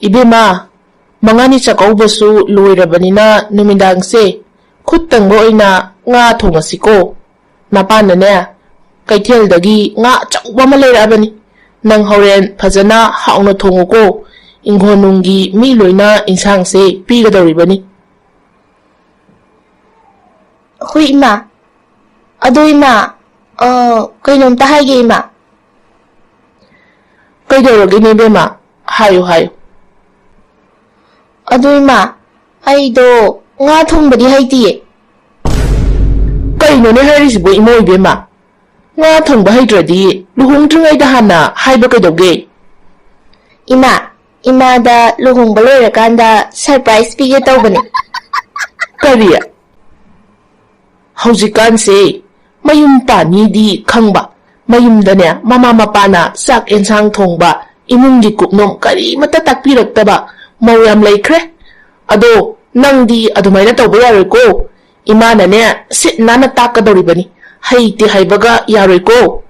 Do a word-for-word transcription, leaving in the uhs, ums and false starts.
ꯏꯕꯦꯝꯃ, ꯃꯉꯥꯅꯤ ꯆꯥꯛꯀꯧꯕꯁꯨ ꯂꯣꯏꯔꯕꯅꯤꯅ ꯅꯨꯃꯤꯗꯥꯡꯁꯦ ꯈꯨꯠ ꯇꯪꯕ ꯑꯣꯏꯅ ꯉꯥ ꯊꯣꯡꯉꯁꯤꯀꯣ꯫ ꯅꯄꯥꯅꯅꯦ, ꯀꯩꯊꯦꯜꯗꯒꯤ ꯉꯥ ꯑꯆꯧꯕ ꯑꯃ ꯂꯩꯔꯛꯑꯕꯅꯤ꯫ ꯅꯪ ꯍꯣꯔꯦꯟ ꯐꯖꯅ ꯍꯥꯎꯅ ꯊꯣꯡꯉꯨꯀꯣ꯫ ꯏꯪꯈꯣꯜ ꯅꯨꯡꯒꯤ ꯃꯤ ꯂꯣꯏꯅ ꯏꯟꯁꯥꯡꯁꯦ ꯄꯤꯒꯗꯧꯔꯤꯕꯅꯤ꯫ ꯍꯣꯏ ꯏꯃꯥ꯫ ꯑꯗꯣ ꯏꯃꯥ, ꯑ, ꯀꯩꯅꯣꯝꯇ ꯍꯥꯏꯒꯦ ꯏꯃꯥ꯫ ꯀꯩꯗꯧꯔꯒꯦꯅꯦ ꯏꯕꯦꯝꯃ? ꯍꯥꯏꯌꯨ, ꯍꯥꯏꯌꯨ꯫ ꯑꯗꯣ ꯏꯃꯥ, ꯑꯩꯗꯣ ꯉꯥ ꯊꯣꯡꯕꯗꯤ ꯍꯩꯇꯤꯌꯦ꯫ ꯀꯩꯅꯣꯅꯦ ꯍꯥꯏꯔꯤꯁꯤꯕꯣ ꯏꯃꯧ ꯏꯕꯦꯝꯃ? ꯉꯥ ꯊꯣꯡꯕ ꯍꯩꯇ꯭ꯔꯗꯤ ꯂꯨꯍꯣꯡꯗ꯭ꯔꯤꯉꯩꯗ ꯍꯥꯟꯅ ꯍꯥꯏꯕ ꯀꯩꯗꯧꯒꯦ? ꯏꯃꯥ, ꯏꯃꯥꯗ ꯂꯨꯍꯣꯡꯕ ꯂꯣꯏꯔꯀꯥꯟꯗ surprise ꯄꯤꯒꯦ ꯇꯧꯕꯅꯦ꯫ ꯀꯔꯤ? ꯍꯧꯖꯤꯛꯀꯥꯟꯁꯦ ꯃꯌꯨꯝ ꯄꯥꯟꯅꯤꯗꯤ ꯈꯪꯕ, ꯃꯌꯨꯝꯗꯅꯦ ꯃꯃꯥ ꯃꯄꯥꯅ ꯆꯥꯛ ꯑꯦꯟꯁꯥꯡ ꯊꯣꯡꯕ, ꯏꯃꯨꯡꯒꯤ ꯀꯨꯞꯅꯣꯝ ꯀꯔꯤꯃꯠꯇ ꯇꯥꯛꯄꯤꯔꯛꯇꯕ ꯃꯧ ꯌꯥꯝ ꯂꯩꯈ꯭ꯔꯦ꯫ ꯑꯗꯣ ꯅꯪꯗꯤ ꯑꯗꯨꯃꯥꯏꯅ ꯇꯧꯕ ꯌꯥꯔꯣꯏꯀꯣ꯫ ꯏꯃꯥꯅꯅꯦ ꯁꯤꯠ ꯅꯥꯟꯅ ꯇꯥꯛꯀꯗꯧꯔꯤꯕꯅꯤ꯫ ꯍꯩꯇꯦ ꯍꯥꯏꯕꯒ ꯌꯥꯔꯣꯏꯀꯣ꯫